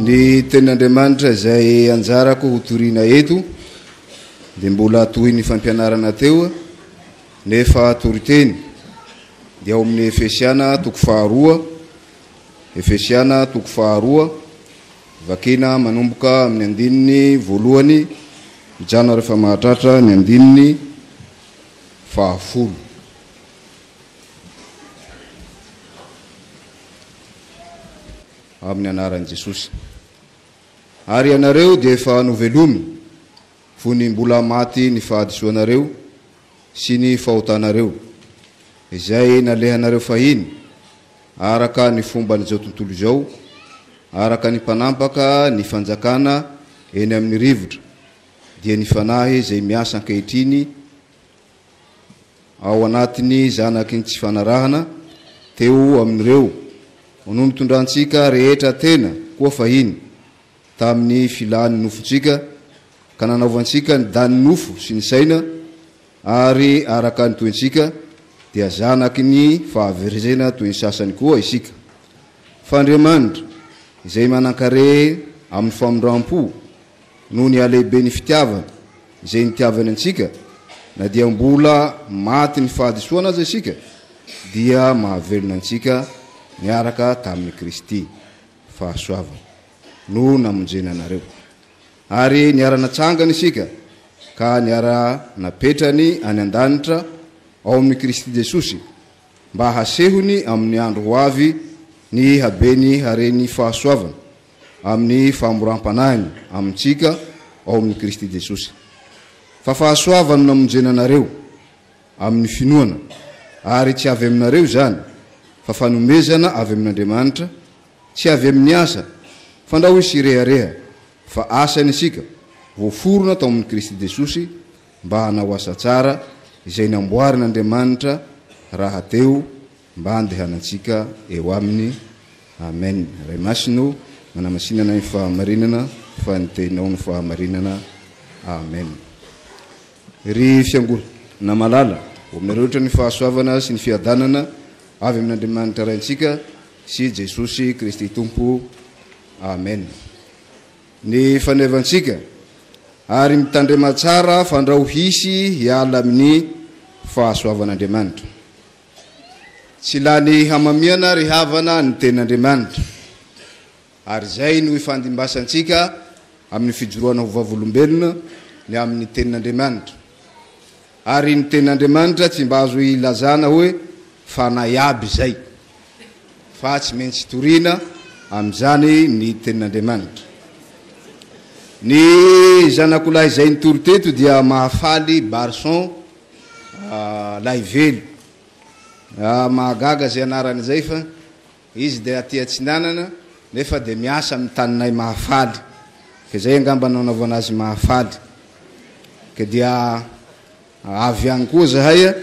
Ny tenin'Andriamanitra izay anjarako ho torina eto dia mbola tohin'ny fampianarana teo nefa toriteny dia ao amin'ny Efesiana toko faharoa, Efesiana toko faharoa, vakina manomboka amin'ny andininy voalohany mijanona rehefa mahatratra ny andininy fahafolo. Amin'ny anaran'i Jesosy. Ary ianareo dia efa novelomina, fony mbola maty ny fahadisoanareo sy ny fahotanareo, izay nalehanareo fahiny, araka ny fomban'izao tontolo izao, araka ny mpanampaka ny fanjakana eny amin'ny rivotra, dia ny fanahy izay miasa ankehitriny ao anatin'ny zanaky ny tsy fanarahana teo amin'ireo no nitondrantsika rehetra tena koa fahiny tamin'ny filan'ny nofontsika ka nanaovantsika ny dan'ny nofo sy ny saina ary araka ny toentsika dia zanaky ny fahaverezena toy ny sasany koa isika. Fa Andriamanitra, izay manan-kare amin'ny famindram-po, Noho ny halehiben'ny fitiavany izay nitiavany antsika, na dia mbola maty ny fahadisoana aza isika, dia mahavelona antsika niaraka tamin'i Kristy. Fahasoavana no namonjena anareo. Ary niara-natsangana isika ka niara-napetrany any an-danitra ao amin'i Kristy Jesosy, mba hasehony amin'ny andro ho avy ny haben'ny haren'ny fahasoavana. amin'ny fahamoram-panahiny amintsika ao amin'i Kristy Jesosy. Fa fahasoavana no namonjena anareo, amin'ny finoana, ary tsy avy aminareo izany, fa fanomezana avy amin'Andriamanitra, tsy avy amin'ny asa, fandrao hisy hirehareha, fa asany isika, voaforona tao amin'i Kristy Jesosy, mba hanao asa tsara, izay namboarin'Andriamanitra rahateo Mba andehanantsika eo aminy. Amen. Ray Masina o, manamasinana ny fahamarinana fa ny teninao no fahamarinana. Amen. Ry Fiangonana malala, ho aminareo rehetra ny fahasoavana sy ny fiadanana avy amin'Andriamanitra Raintsika sy Jesosy Kristy Tompo. Amen. Ny fanevantsika, ary mitandrema tsara fandrao hisy hiala amin'ny fahasoavan'Andriamanitra. Tsy lany hamamiana ry havana ny tenin'Andriamanitra, ary izay no ifandimbasantsika amin'ny fijoroana ho vavolombelona ny amin'ny tenin'Andriamanitra. Ary ny tenin'Andriamanitra tsy mba azo ilazana hoe fanahy aby izay, fa tsy maintsy torina amin'izany ny tenin'Andriamanitra. Ny zanakolahy izay nitory teto dia Mahafaly Barson Lahivelo. Mahagaga izay anarany izay fa izy dia aty atsinanana nefa dia miasa amin'ny taninay Mahafaly. Ka izay angamba no anaovana azy Mahafaly. Ka dia avy any koa zahay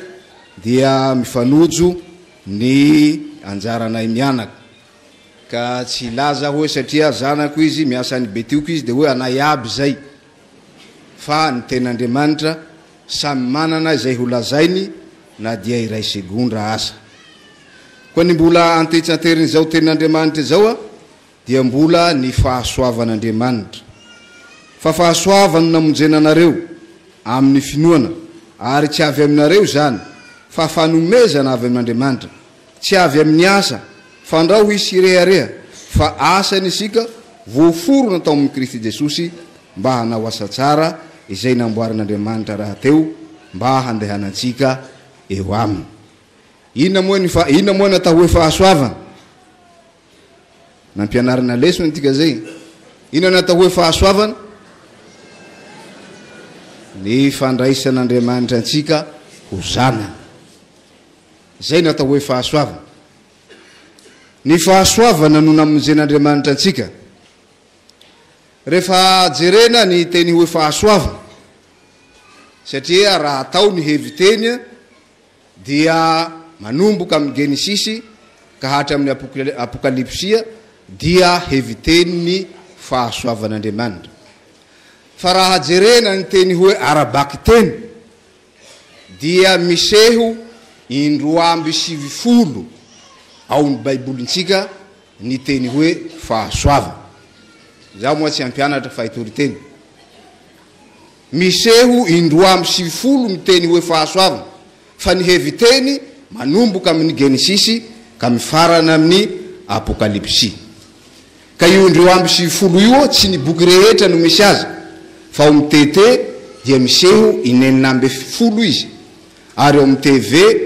dia mifanojo ny anjaranay mianaka. Ka tsy hilaza aho hoe satria zanako izy, miasa any Betioky izy dia hoe anay aby izay. Fa ny tenin'Andriamanitra Samy manana izay ho lazainy na dia iray segondra aza. Koa ny mbola antitsanterin'izao tenin'Andriamanitra izao dia mbola ny fahasoavan'Andriamanitra. Fa fahasoavany no namonjena anareo, amin'ny finoana, ary tsy avy aminareo izany, fa fanomezana avy amin'Andriamanitra, tsy avy amin'ny asa, fandrao hisy hirehareha, fa asany isika, voaforona tao amin'i Kristy Jesosy, mba hanao asa tsara izay namboarin'Andriamanitra rahateo mba handehanantsika eo aminy. Inona moa ny fa inona moa ny atao hoe fahasoavana? Nampianarina lesona antsika zay. Inona ny atao hoe fahasoavana? Ny fandraisan'Andriamanitra antsika ho zanany. Zay no atao hoe fahasoavana. Ny fahasoavana no namonjen'Andriamanitra antsika. Rehefa jerena ny teny hoe fahasoavana, satria raha atao ny hevi-teny dia manomboka amin'ny Genesisy ka hatra amin'ny Apokalypsia dia hevi-tenin'ny fahasoavan'Andriamanitra. Fa raha jerena ny teny hoe ara-bakiteny dia miseho indroamby sivifolo ao ny Baibolintsika ny teny hoe fahasoavana. Izaho moa tsy hampianatra fa hitory teny. Miseho indroa amby sivifolo ny teny hoe fahasoavana, fa ny hevi-teny manomboka amin'ny Genesisy ka mifarana amin'ny Apokalypsy. Ka io indroa amby sivifolo io tsy ny boky rehetra no misy azy, fa ao amin'ny TT dia miseho inenina amby folo izy, ary ao amin'ny TV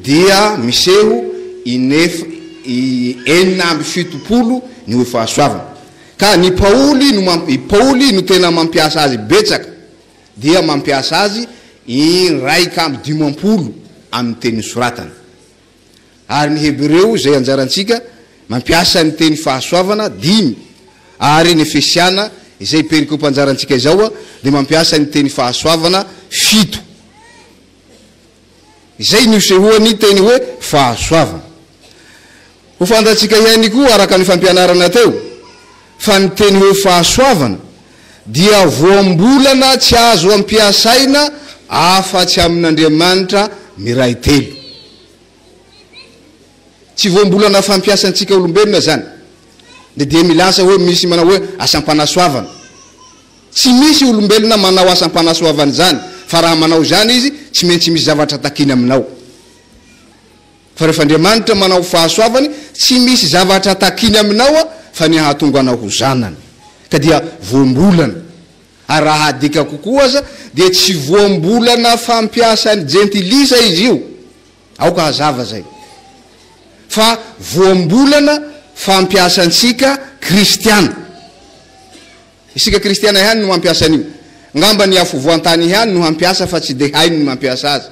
dia miseho inef 76 ny hoe fahasoavana. Ka ny Paoly no mamp i Paoly no tena mampiasa azy betsaka, dia mampiasa azy 51 amin'ny teny nosoratany. Ary ny Hebreo izay anjarantsika mampiasa ny teny fahasoavana dimy, ary ny Efesiana izay perikopa anjarantsika izao dia mampiasa ny teny fahasoavana fito. Izay no isehoan'ny teny hoe fahasoavana. Ho fantatsika ihany koa araka ny fampianarana teo fa ny teny hoe fahasoavana dia voambolana tsy azo ampiasaina afa-tsy amin'Andriamanitra miray telo. Tsy voambolana fampiasantsika olombelona izany. Dia dia milaza hoe misy manao hoe asam-panasoavana. Tsy misy olombelona manao asam-panasoavana izany fa raha manao izany izy tsy maintsy misy zavatra takiany aminao. Fa rehefa Andriamanitra manao fahasoavany, tsy misy zavatra takiany aminao fa ny hahatonga anao ho zanany. Ka dia voambolana. Ary raha adika kokoa aza dia tsy voambolana fampiasan'ny jentilisa izy io. Aoka hazava izay. Fa voambolana fampiasantsika kristiana. Isika kristiana ihany no mampiasa an'io. Angamba ny afovoan-tany ihany no hampiasa fa tsy dia hainy ny mampiasa azy.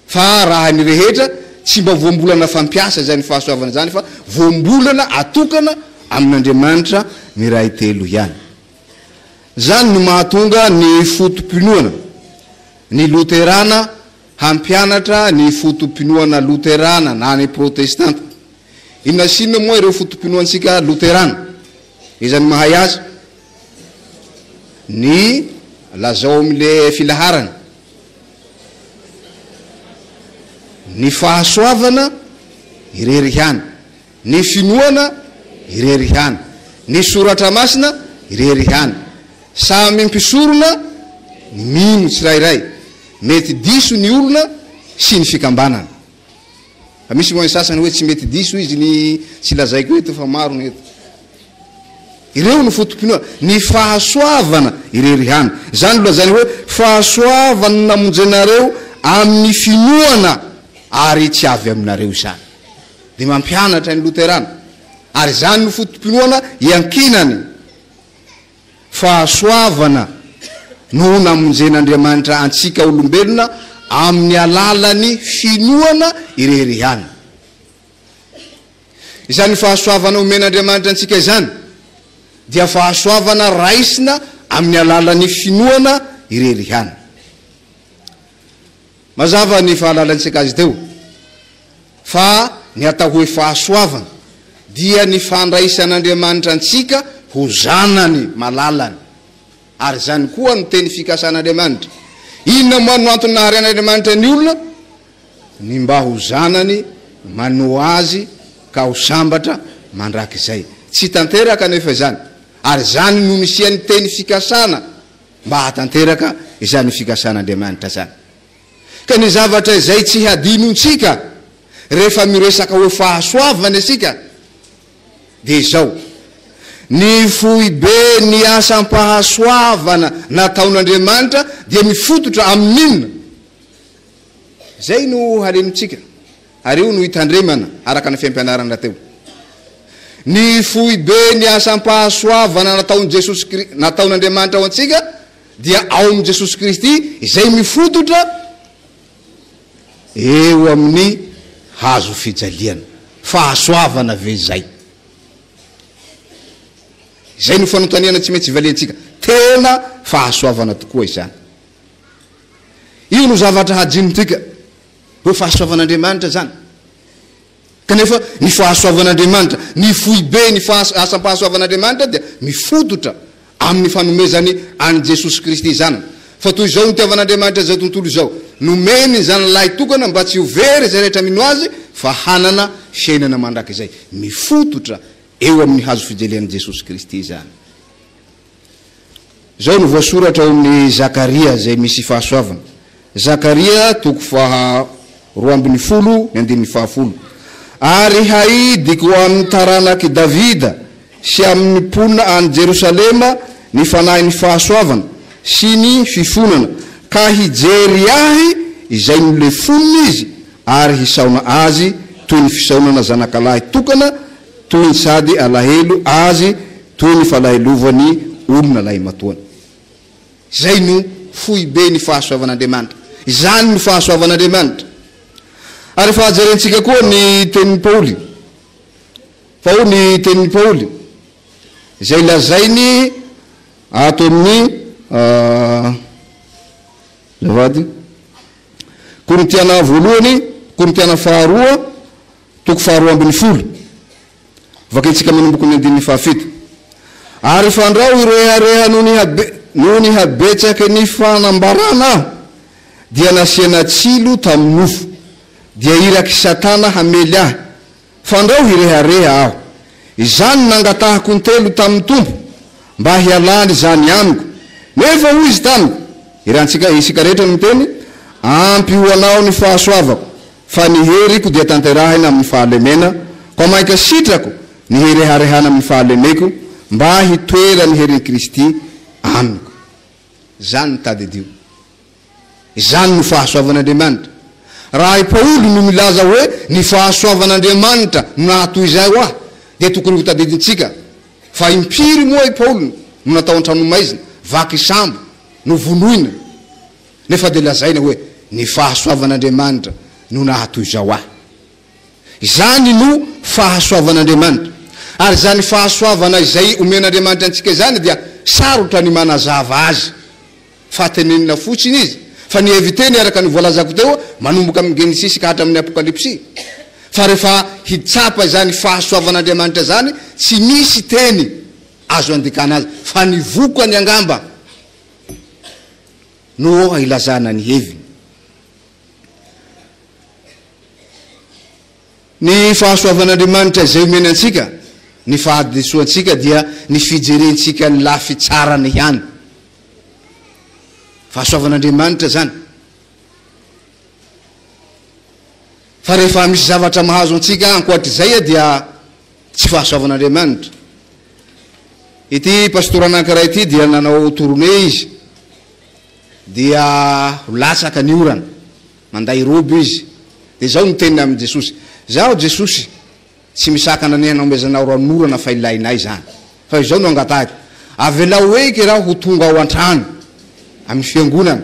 Fa raha ny rehetra, tsy mba voambolana fampiasa izany fahasoavana izany fa voambolana atokana amin'Andriamanitra miray telo ihany. Izany no mahatonga ny foto-pinoana ny Loterana hampianatra ny foto-pinoana loterana na ny protestanta. Inona sy inona moa ireo foto-pinoantsika loterana? Iza no mahay azy? Ny lazao amin'le filaharana. Ny fahasoavana irery ihany, ny finoana irery ihany, ny soratra masina irery ihany. Samy mpisorona ny mino tsirairay. Mety diso ny olona sy ny fikambanana. Fa misy moa ny sasany hoe tsy mety diso izy ny tsy lazaiko eto fa maro ny eto. Ireo no foto-pinoana. Ny fahasoavana irery ihany. Izany no lazainy hoe fahasoavana no namonjenareo amin'ny finoana ary tsy avy aminareo izany. Dia mampianatra ny Loterana. Ary izany no foto-pinoana iankinany. Fahasoavana no namonjen'Andriamanitra antsika olombelona amin'ny alalan'ny finoana irery ihany. Izany fahasoavana omen'Andriamanitra antsika izany dia fahasoavana raisina amin'ny alalan'ny finoana irery ihany. Mazava ny fahalalantsika azy teo fa ny atao hoe fahasoavana dia ny fandraisan'Andriamanitra antsika ho zanany malalany. Ary izany koa no teny fikasan'Andriamanitra. Inona moa no antony naharian'Andriamanitra ny olona? Ny mba ho zanany manoa azy ka ho sambatra mandrakizay. Tsy tanteraka anefa izany. Ary izany no nisian'ny teny fikasana mba hahatanteraka izany fikasan'Andriamanitra izany. Ka ny zavatra izay tsy hadinontsika rehefa miresaka hoe fahasoavana isika dia izao, ny foibe ny asam-pahasoavana nataon'Andriamanitra dia mifototra amin'inona? Izay no harenontsika ary io no hitandremana araka ny fiampianarana teo. Ny foibe ny asam-pahasoavana nataon'i Jesosy Kri-, nataon'Andriamanitra ho antsika dia ao amin'i Jesosy Kristy izay mifototra eo amin'ny hazo fijaliana. Fahasoavana ve izay? Izay no fanontaniana tsy maintsy valiantsika. Tena fahasoavana tokoa izany. Io no zavatra hadinontsika hoe fahasoavan'Andriamanitra izany. Kanefa ny fahasoavan'Andriamanitra, ny foibe ny asam-pahasoavan'Andriamanitra dia mifototra amin'ny fanomezany an'i Jesosy Kristy Zanany. Fa toy izao no nitiavan'Andriamanitra izao tontolo izao, nomeny ny Zanany lahy tokana mba tsy ho very izay rehetra mino Azy fa hanana fiainana mandrakizay. Mifototra. Eo amin'ny hazo fijalian'i Jesosy Kristy izany. Izao no voasoratra ao amin'ny Zakaria izay misy fahasoavana. Zakaria toko faha 12 ny andininy fahafolo. Ary haidiko amin'ny taranak'i Davida sy amin'ny mponina any Jerosalema ny fanahin'ny fahasoavana sy ny fifonana, ka hijery ahy izay nolefonina izy ary hisaona azy toy ny fisaonana zanakalahy tokana, toy ny sady alahelo azy toy ny falahelovany olona lahimatoany. Izay no foibe ny fahasoavan'Andriamanitra. Izany no fahasoavan'Andriamanitra. Ary efa jerentsika koa ny tenin'i Paoly. Fa hoy ny tenin'i Paoly, izay lazainy ato amin'ny azafady, Korintiana voalohany, Korintiana faharoa, toko faharoa ambin'ny folo. Vakintsika manomboka ny andininy fahafito. Ary fandrao hirehareha noho ny habe, noho ny habetsaky ny fanambarana aho, dia nasiana tsilo tamin'ny nofo, dia irak'i Satana hamely ahy, fandrao hirehareha aho. Izany no nangatahako intelo tamin'ny Tompo, mba hialany izany amiko. Nefa hoy Izy tamiko, Irantsika, isika rehetra no miteny, Ampy ho anao ny fahasoavako, fa ny heriko dia tanterahina amin'ny fahalemena, koa mainka sitrako ny hireharehana amin'ny fahalemeko, mba hitoeran'ny herin'i Kristy amiko. Izany no tadidio. Izany no fahasoavan'Andriamanitra. Raha i Paoly no milaza hoe ny fahasoavan'Andriamanitra no nahatoy izay ho ahy, dia tokony hotadidintsika fa impiry moa i Paoly no natao an-tranomaizina, vaky sambo, novonoina, nefa dia lazaina hoe ny fahasoavan'Andriamanitra no nahatoy izao ahy. Izany no fahasoavan'Andriamanitra. Ary izany fahasoavana izay omen'Andriamanitra antsika izany dia sarotra ny manazava azy. Fa tenenina fotsiny izy. Fa ny heviteny araka ny voalazako teo, manomboka amin'ny Genesisy ka hatramin'ny Apokalypsy. Fa rehefa hitsapa izany fahasoavan'Andriamanitra izany, tsy misy teny azo andikana azy. Fa ny vokany angamba no ilazana ny heviny. Ny fahasoavan'Andriamanitra izay omeny antsika, ny fahadisoantsika dia ny fijerentsika ny lafy tsarany ihany. Fahasoavan'Andriamanitra izany. Fa rehefa misy zavatra mahazo antsika ankoatr'izay dia tsy fahasoavan'Andriamanitra. Ity pastora anankiray ity dia nanao tournée izy. Dia ho latsaka ny orana. Manday robe izy. Dia izao no teniny amin'i Jesosy, Izaho Jesosy tsy misakana ny hanomezanao ranonorana fa ilainay izany. Fa izao no angatahiko, avelao eky raho ho tonga ao an-trano, amin'ny fiangonana.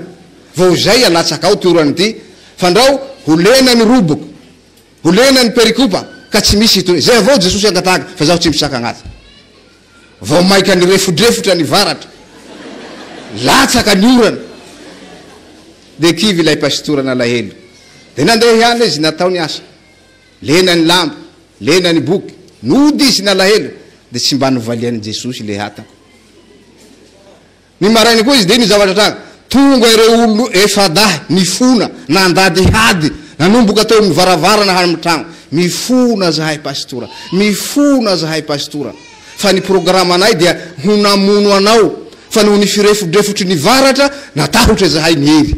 Vao izay alatsakao ity orana ity, fandrao ho lena ny roboko, ho lena ny perikopa, ka tsy misy hitondra. Izay avao Jesosy angatahiko, fa izaho tsy misakana azy. Vao mainka nirefodrefotra ny varatra. Latsaka ny orana. Dia kivy ilay pasitora nalahelo. Dia nandeha ihany izy natao ny asa. Lena ny lamba, lena ny boky. Nody izy nalahelo. Dia tsy mba novalian'i Jesosy ilay hatako. Ny maraina koa izy dia iny zavatra tranga. Tonga ireo olona efa-dahy nifona, nandadihady, nanomboka teo amin'ny varavarana hatramin'ny trano. Mifona zahay pastora, mifona zahay pastora, fa ny programanay dia ho namono anao, fa noho ny firefodrefotry ny varatra, natahotra izahay niery.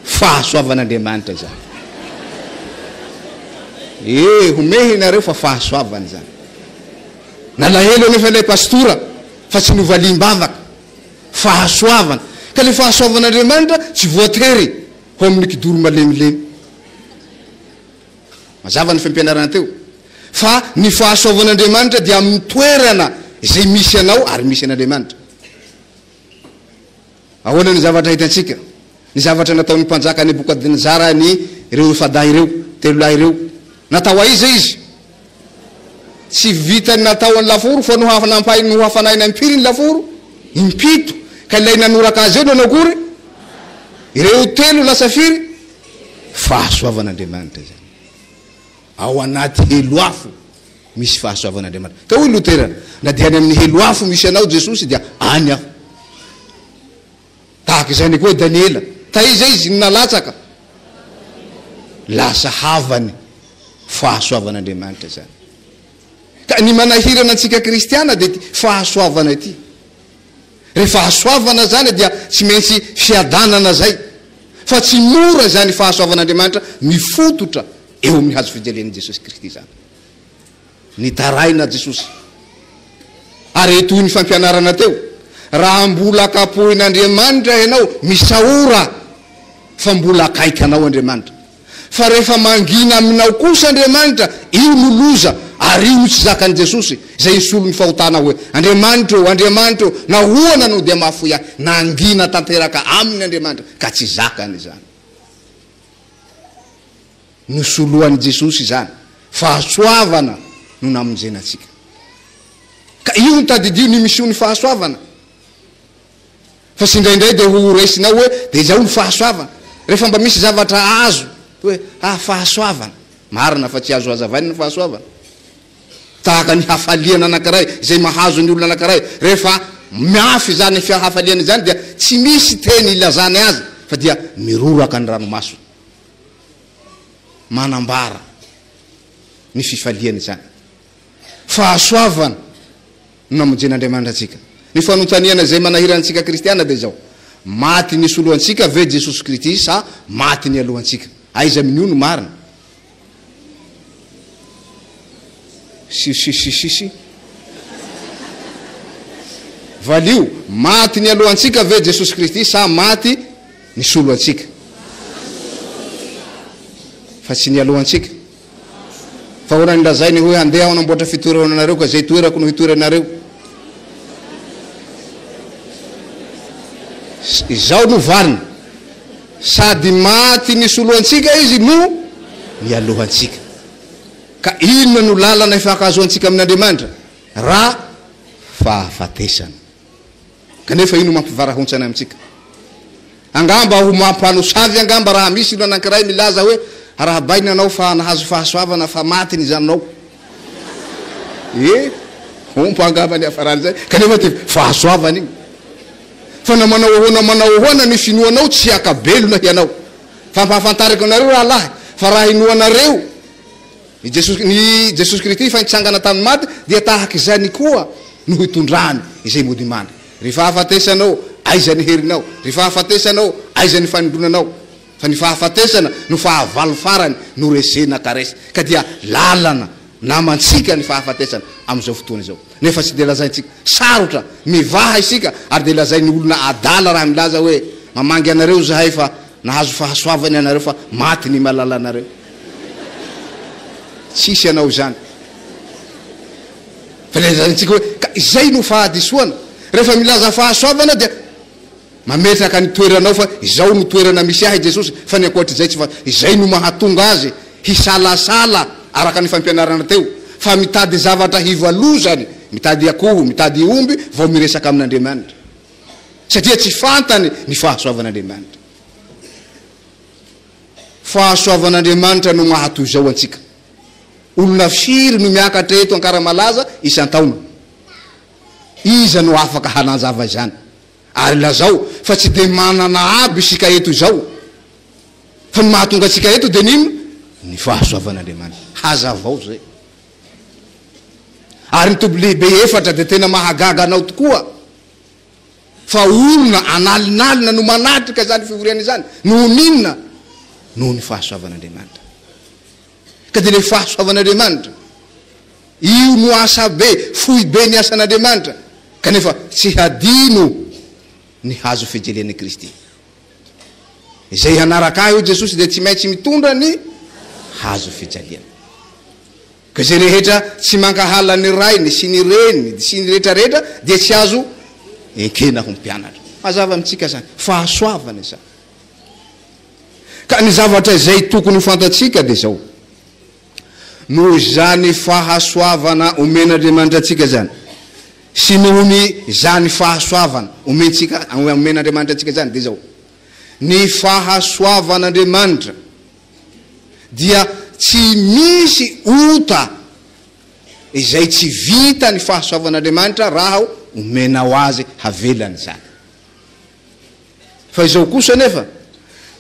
Fahasoavan'Andriamanitra izany. E, homehy nareo fa fahasoavana izany. Nalahelo anefa ilay pastora fa tsy novaliam-bavaka. Fahasoavana. Ka ilay fahasoavan'Andriamanitra tsy voatery ho amin'ny kidoro malemilemy. Mazava ny fampianarana teo. Fa ny fahasoavan'Andriamanitra dia amin'ny toerana izay misy anao ary misy an'Andriamanitra. Ahoana ny zavatra hitantsika? Ny zavatra nataon'ny mpanjaka Nebokadnezara ny ireo efa-dahy ireo, telo lahy ireo. Natao aiza izy? Tsy vitan'ny natao ny lafaoro fa nohafanaina impiry ny lafaoro? Impito. Ka ilay nanoraka azy eo nanao akory? Ireo telo lasa firy? Fahasoavan'Andriamanitra izany. Ao anaty helo afo misy fahasoavan'Andriamanitra. Ka hoy Lotera, na dia any amin'ny helo afo misy anao Jesosy dia any aho. Tahaka izany koa i Daniela. Taiza izy no nalatsaka? Lasa havany. Fahasoavan'Andriamanitra izany. Ka ny manahirana antsika kristiana dia ity fahasoavana ity. Rehefa fahasoavana izany dia tsy maintsy fiadanana izay. Fa tsy mora izany fahasoavan'Andriamanitra mifototra eo amin'ny hazo fijalian'i Jesosy Kristy izany. Nitaraina Jesosy. Ary toy ny fampianarana teo, raha mbola kapohin'Andriamanitra ianao, misaora fa mbola akaiky anao Andriamanitra. Fa rehefa mangina aminao kosa Andriamanitra, io no loza, ary io no tsy zakan'i Jesosy, izay nisolo ny fahotana hoe, Andriamanitra ô, Andriamanitra ô, nahoana no dia mahafoy ahy? Nangina tanteraka aminy Andriamanitra, ka tsy zakany izany. Nosoloan'i Jesosy izany. Fahasoavana no namonjena antsika. Ka io no tadidio ny miseho ny fahasoavana. Fa tsy indraindray dia ho raisinao hoe dia izao ny fahasoavana. Rehefa mba misy zavatra azo hoe ah fahasoavana. Marina fa tsy azo hazavaina ny fahasoavana. Tahaka ny hafaliana anankiray izay mahazo ny olona anankiray. Rehefa mafy izany hafaliana izany dia tsy misy teny ilazany azy fa dia miroraka ny ranomasony. Manambara ny fifaliany izany. Fahasoavana no namonjen'Andriamanitra antsika. Ny fanontaniana izay manahirana antsika kristiana dia izao, Maty nisolo antsika ve Jesosy Kristy sa maty nialoha antsika? Aiza amin'io no marina? Sisisisisy. Valio, maty nialoha antsika ve Jesosy Kristy sa maty nisolo antsika? Fa tsy nialoha antsika. Fa ahoana ny lazainy hoe handeha aho hanamboatra fitoerana anareo ka izay toerako no hitoeranareo. Izao no valiny, sady maty nisolo antsika izy no nialoha antsika. Ka inona no lalana ifankahazoantsika amin'Andriamanitra? Ra fahafatesana. Kanefa io no mampivarahontsana amintsika. Angamba ho mampanosavy angamba raha misy olona anankiray milaza hoe, Arahabaina ianao fa nahazo fahasoavana fa maty ny zanonao. E, hompa angamba ny hiafaran'izay, kanefa dia fahasoavana iny. Fa na manao ahoana manao ahoana ny finoanao tsy hiaka-belona hianao. Fa ampahafantariko anareo rahalahy, fa raha inoanareo ny Jesosy, ny Jesosy Kristy fa nitsangana tamin'ny maty, dia tahaka izany koa no hitondrany izay mody mandry. Ry fahafatesana ô, aiza ny herinao? Ry fahafatesana ô, aiza ny fanindronanao? Fa ny fahafatesana no fahavalo farany noresena ka resy. Ka dia lalana namantsika ny fahafatesana amin'izao fotoana izao. Nefa tsy dia lazaintsika. Sarotra, mivaha isika ary dia lazain'ny olona adala raha milaza hoe, mamangy anareo izahay fa nahazo fahasoavana ianareo fa maty ny malalanareo. Tsisy anao izany. Fa ilay lazaintsika hoe, ka izay no fahadisoana. Rehefa milaza fahasoavana dia mametraka ny toeranao fa izao no toerana misy ahy Jesosy fa ny ankoatr'izay tsy fa izay no mahatonga azy hisalasala araka ny fampianarana teo fa mitady zavatra hivalozany, mitady akoho, mitady omby vao miresaka amin'Andriamanitra. Satria tsy fantany ny fahasoavan'Andriamanitra. Fahasoavan'Andriamanitra no maha toy izao antsika. Olona firy no miakatra eto Ankaramalaza isan-taona? Iza no afaka hanazava izany? Ary lazao fa tsy dia manana aby isika eto izao. Fa ny mahatonga antsika eto dia ny inona? Ny fahasoavan'Andriamanitra. Hazavao izay. Ary ny toby lehibe efatra dia tena mahagaga anao tokoa. Fa olona an'alinalina no manatrika izany fivoriana izany. Noho ny inona? Noho ny fahasoavan'Andriamanitra. Ka dia ilay fahasoavan'Andriamanitra, io no asa be, foibe ny asan'Andriamanitra, kanefa tsy hadino ny hazo fijalian'i Kristy. Izay hanaraka ahy, hoy Jesosy, dia tsy maintsy mitondra ny hazo fijaliana. Ka izay rehetra tsy mankahala ny rainy sy ny reniny sy ny rehetra rehetra dia tsy azo ekena ho mpianatra. Mazava amintsika izany, fahasoavana izany. Ka ny zavatra izay tokony ho fantatsika dia izao, noho izany fahasoavana omen'Andriamanitra antsika izany, sy noho ny izany fahasoavana omentsika, omen'Andriamanitra antsika izany dia izao, ny fahasoavan'Andriamanitra dia tsy misy ota izay tsy vita ny fahasoavan'Andriamanitra raha omenao azy havelany izany. Fa izao kosa anefa,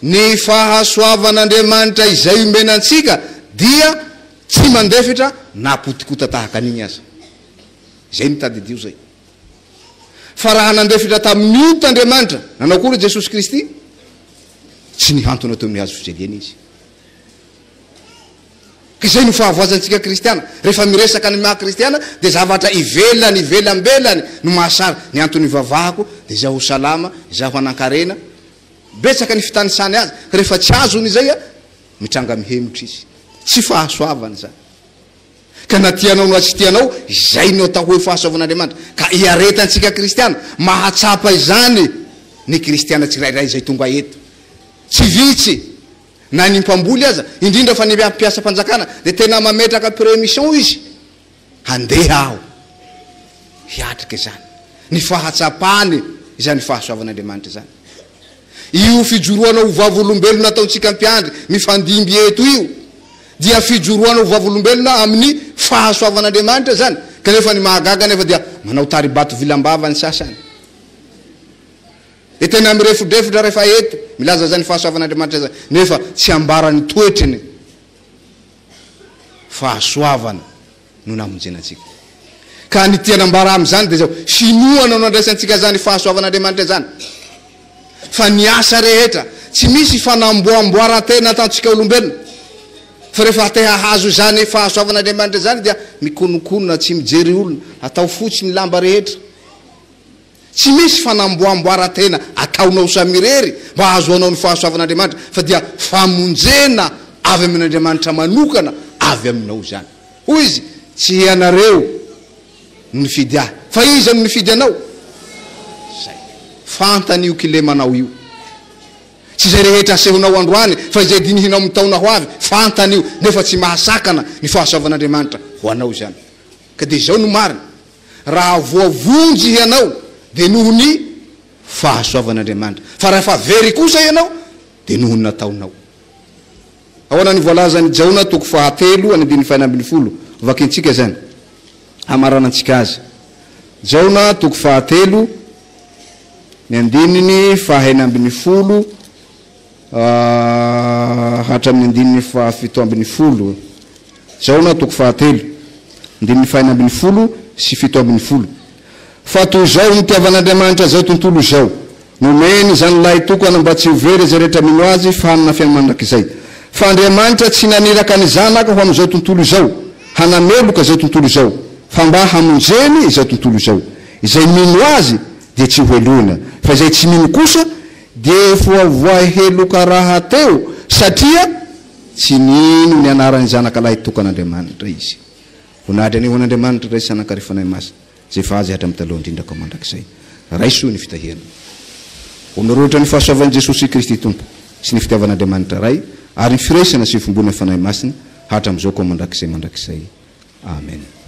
ny fahasoavan'Andriamanitra izay omena antsika dia. Tsy mandefitra na potikota tahaka an'igny aza. Izay no tadidio izay. Fa raha nandefitra tamin'ny ota Andriamanitra, nanao akory i Jesosy Kristy? Tsy nihantona teo amin'ny hazo fijaliana Izy. Ka izay no fahavoazantsika kristiana. Rehefa miresaka ny maha kristiana dia zavatra ivelany, ivelambelany no mahasary. Ny antony ivavahako dia izaho ho salama, izaho hanankarena. Betsaka ny fitanisany azy. Ka rehefa tsy azony izay, mitranga mihemotra izy. Tsy fahasoavana izany. Ka na tianao na tsy tianao, izay no atao hoe fahasoavan'Andriamanitra. Ka iaretantsika kristiana, mahatsapa izany ny kristiana tsirairay izay tonga eto. Tsy vitsy, na ny mpamboly aza, indrindra fa ny mpiasam-panjakana, dia tena mametraka prémission izy, handeha aho hiatrika izany. Ny fahatsapany izany fahasoavan'Andriamanitra izany. Io fijoroana ho vavolombelona ataontsika mpiandry mifandimby eto io dia fijoroana ho vavolombelona amin'ny fahasoavan'Andriamanitra izany, kanefa ny mahagaga anefa dia manao tari-bato vilam-bava ny sasany. Dia tena mirefodrefotra rehefa eto milaza izany fahasoavan'Andriamanitra izany, nefa tsy ambara ny toetriny. Fahasoavana no namonjena antsika. Ka ny tiana ambara amin'izany dia izao, finoana no andraisantsika izany fahasoavan'Andriamanitra izany. Fa ny asa rehetra, tsy misy fanamboamboaran-tena ataontsika olombelona. Fa rehefa te hahazo izany fahasoavan'Andriamanitra izany dia mikononkonona, tsy mijery olona, atao fotsy ny lamba rehetra. Tsy misy fanamboamboaran-tena ataonao samirery mba hahazoanao ny fahasoavan'Andriamanitra fa dia famonjena avy amin'Andriamanitra manokana avy aminao izany. Hoy Izy, Tsy ianareo no nifidy Ahy, fa Iza no nifidy anao? Izay. Fantany io kilemanao io. Tsy izay rehetra asehonao androany fa izay dinihinao amin'ny taona ho avy, fantany io, nefa tsy mahasakana ny fahasoavan'Andriamanitra ho anao izany. Ka dia izao no marina, Raha voavonjy hianao dia noho ny fahasoavan'Andriamanitra, fa raha efa very kosa ianao dia noho ny nataonao. Ahoana ny voalazan'i Jaona toko fahatelo any andininy fahenina ambinifolo? Vakintsika izany, hamaranantsika azy. Jaona toko fahatelo, ny andininy fahenina ambinifolo hatramin'ny andininy fahafito ambinifolo. Jaona toko fahatelo, andininy fahenina ambinifolo sy 17. Fa toy izao nitiavan'Andriamanitra izao tontolo izao, nomeny izany lahitokana mba tsy ho very izay rehetra mino Azy fa hanana fiainana mandrakizay. Fa Andriamanitra tsy naniraka ny Zanaka ho amin'izao tontolo izao, hanameloka izao tontolo izao, fa mba hamonjeny izao tontolo izao. Izay mino Azy dia tsy hohelohina, fa izay tsy mino kosa dia efa voaheloka rahateo, satria tsy nino ny anaran'ny Zanaka lahitokan'Andriamanitra izy. Voninahitra anie ho an'Andriamanitra Ray sy Zanaka ary Fanahy Masina, izay efa azy hatramin'ny taloha indrindra ka mandrakizay. Raiso ny fitahiana. Ho mirohotra ny fahasoavan'i Jesosy Kristy Tompo, sy ny fitiavan'Andriamanitra Ray, ary ny firaisana sy fiombonan'ny Fanahy Masina, hatramin'izao ka ho mandrakizay mandrakizay. Amen.